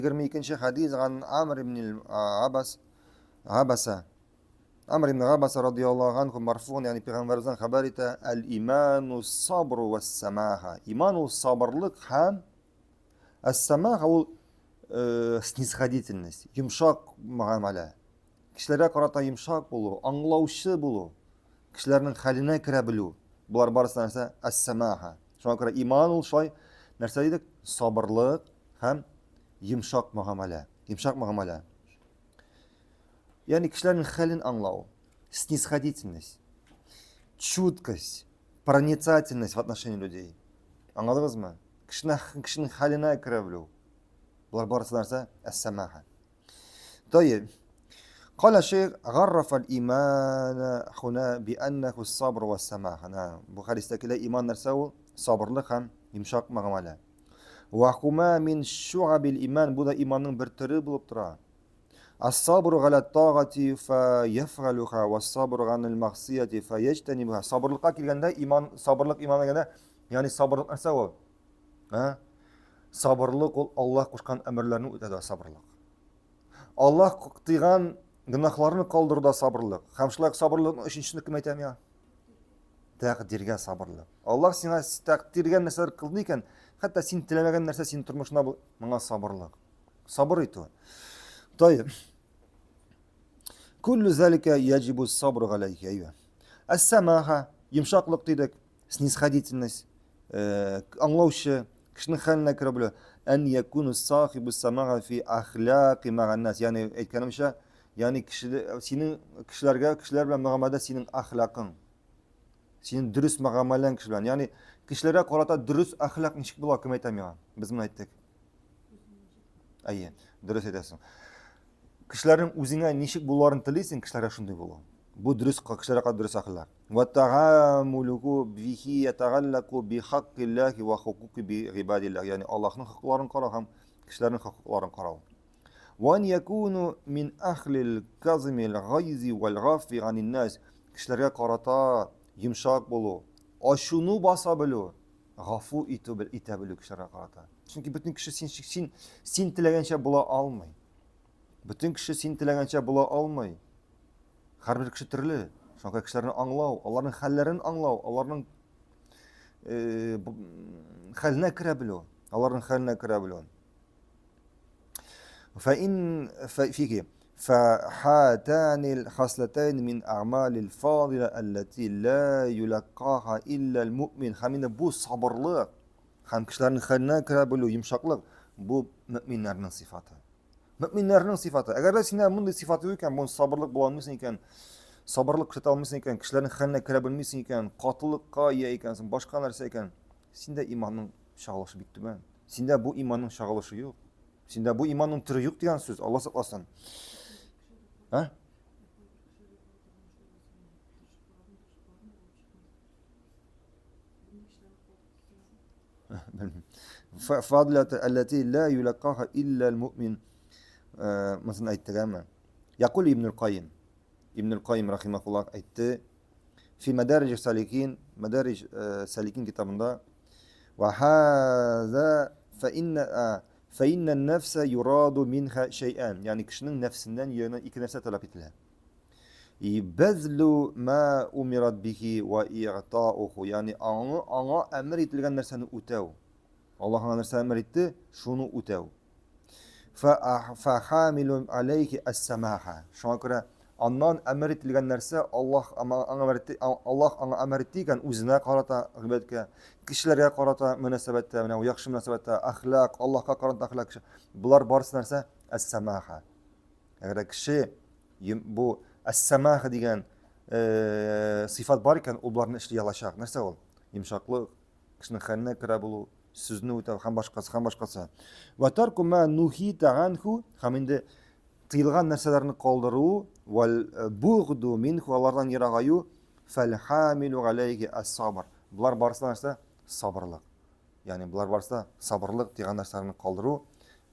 22 хәдис ган Амр ибн Абас Абаса Амр ибн Абаса радияллаһу анху марфуган, ягъни пәйгамбәребездән хәбәр итә: "Әл-иману сабру вәс-самаха". Иман ул сабырлык һәм әс-самаха ул э, снисходительность, йомшак мөгамәлә. Кешеләргә карата йомшак булу, аңлаучы булу, кешеләрнең хәленә керә белү. Болар барысы нәрсә? Әс-самаха. Шуңа күрә иман ул шулай нәрсә дидек? Сабырлык һәм йомшак мөгамәлә. Йомшак мөгамәлә. Ягъни кешеләрнең хәлен аңлау, снисходительность, чуткость, проницательность в отношении людей. Аңладыгызмы? Кешенең кешенең хәленә керә белү. Болар барысы нәрсә? Әс-самаха. طيب قال الشيخ غرف الإيمان هنا بأنه الصبر والسماحة. نعم бу хәдистә килә иман нәрсә ул? Сабырлык һәм йомшак мөгамәлә. Вахума мин шуабил иман бу да иманның бер төре булып тора. Ас-сабру галя тагати фа яфгалуха вас-сабру ганил магсияти фа яҗтанибуха. Сабырлыкка килгәндә иман сабырлык иман дигәндә, ягъни сабырлык нәрсә ул? Ә? Сабырлык ул Аллаһ кушкан әмерләрне үтәүдә сабырлык. Аллаһ тыйган гөнаһларны калдыруда сабырлык. Һәм шулай ук сабырлыкның өченчесен кем әйтә миңа? Тәкъдиргә сабырлык. Аллаһ сиңа тәкъдиргә нәрсәләр кылды икән, хәтта син теләмәгән нәрсә синең тормышыңда бу моңа сабырлык. Сабыр итү. Тайып. Күллү залика яҗибу сабру галәйхи. Әйвә. Әс-самаха, йомшаклык дидек. Снисходительность, э, аңлаучы, кешенең хәленә керә белү. Ән якуну сахибу самага фи ахляқи мәгән нас. Ягъни әйткәнемчә, ягъни кеше синең кешеләргә, кешеләр белән мөгамәләдә синең әхлакың. Синең дөрес мөгамәләң кеше белән. Ягъни кешеләргә карата дөрес әхлак ничек була, кем әйтә миңа? Без моны әйттек. Әйе, дөрес әйтәсең. Кешеләрнең үзеңә ничек булуларын телисең, кешеләргә шундый булу. Бу дөрес кешеләргә карата дөрес әхлак. Ва таамулуху бихи ятагаллаку би хаккиллахи ва хукуки би гыйбадиллах. Ягъни Аллаһның хокукларын карау һәм кешеләрнең хокукларын карау. Ва ан якуну мин ахлил казмил гайзи вал гафви анин нас. Кешеләргә карата йомшак булу, ачуны баса белү, гафу итү итә белү кешеләргә карата. Чөнки бөтен кеше син син син теләгәнчә була алмый. Бөтен кеше син теләгәнчә була алмый. Һәрбер кеше төрле. Шуңа күрә кешеләрне аңлау, аларның хәлләрен аңлау, аларның э, хәленә керә белү, аларның хәленә керә белү. فإن فيك فهاتان الخصلتين من أعمال الفاضلة التي لا يلقاها إلا المؤمن. Һәм инде бу сабырлык һәм кешеләрнең хәленә керә белү, йомшаклык бу мөминнәрнең сыйфаты. Мөминнәрнең сыйфаты. Әгәр дә синдә мондый сыйфат юк икән, моны сабырлык була алмыйсың икән, сабырлык күрсәтә алмыйсың икән, кешеләрнең хәленә керә белмисең икән, катылыкка ия икәнсең, башка нәрсә икән, синдә иманның чагылышы бик түбән. Синдә бу иманның чагылышы юк. Синдә бу иманның төре юк дигән сүз, Алла сакласын. А? Фадлата аллати ла юлакаха илля аль-му'мин. Монысын әйттек әмма. Якул Ибн Кайим. Ибн Кайим рахимахуллах әйтте. Фи Мадарij Саликин, Мадарij Саликин китабында Ва хаза фа инна фа инна нәфсә юраду минха шәйән. Ягъни кешенең нәфсеннән йөрәгеннән ике нәрсә таләп ителә. И бәзлу ма умират бихи ва игътауху. Ягъни аңа аңа әмер ителгән нәрсәне үтәү. Аллаһ аңа нәрсә әмер итте, шуны үтәү. Фәхамилун алейхи әс-самаха. Шуңа күрә аннан әмер ителгән нәрсә Аллаһ аңа әмер итте, Аллаһ аңа әмер итте икән, үзенә карата гыйбадәткә, кешеләргә карата мөнәсәбәттә, менә яхшы мөнәсәбәттә, әхлак, Аллаһка карата әхлак. Болар барысы нәрсә? Әс-самаха. Әгәр кеше бу әс-самаха дигән э, сыйфат бар икән, ул боларны эшли алачак. Нәрсә ул? Йомшаклык, кешенең хәленә керә булу, сүзне үтәү һәм башкасы, һәм башкасы. Ва тарку ма нухита анху, һәм инде тыелган нәрсәләрне калдыру, вал э, бугду минху, алардан ерагаю, фәл хамилу галәйхи ас-сабр. Болар барысы да нәрсә? Сабырлык. Ягъни болар барысы да сабырлык дигән нәрсәләрне калдыру,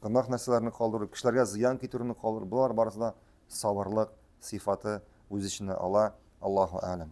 гөнаһ нәрсәләрне калдыру, кешеләргә зыян китерүне калдыру, болар барысы да сабырлык сыйфаты үз эченә ала. Аллаһу әгъләм.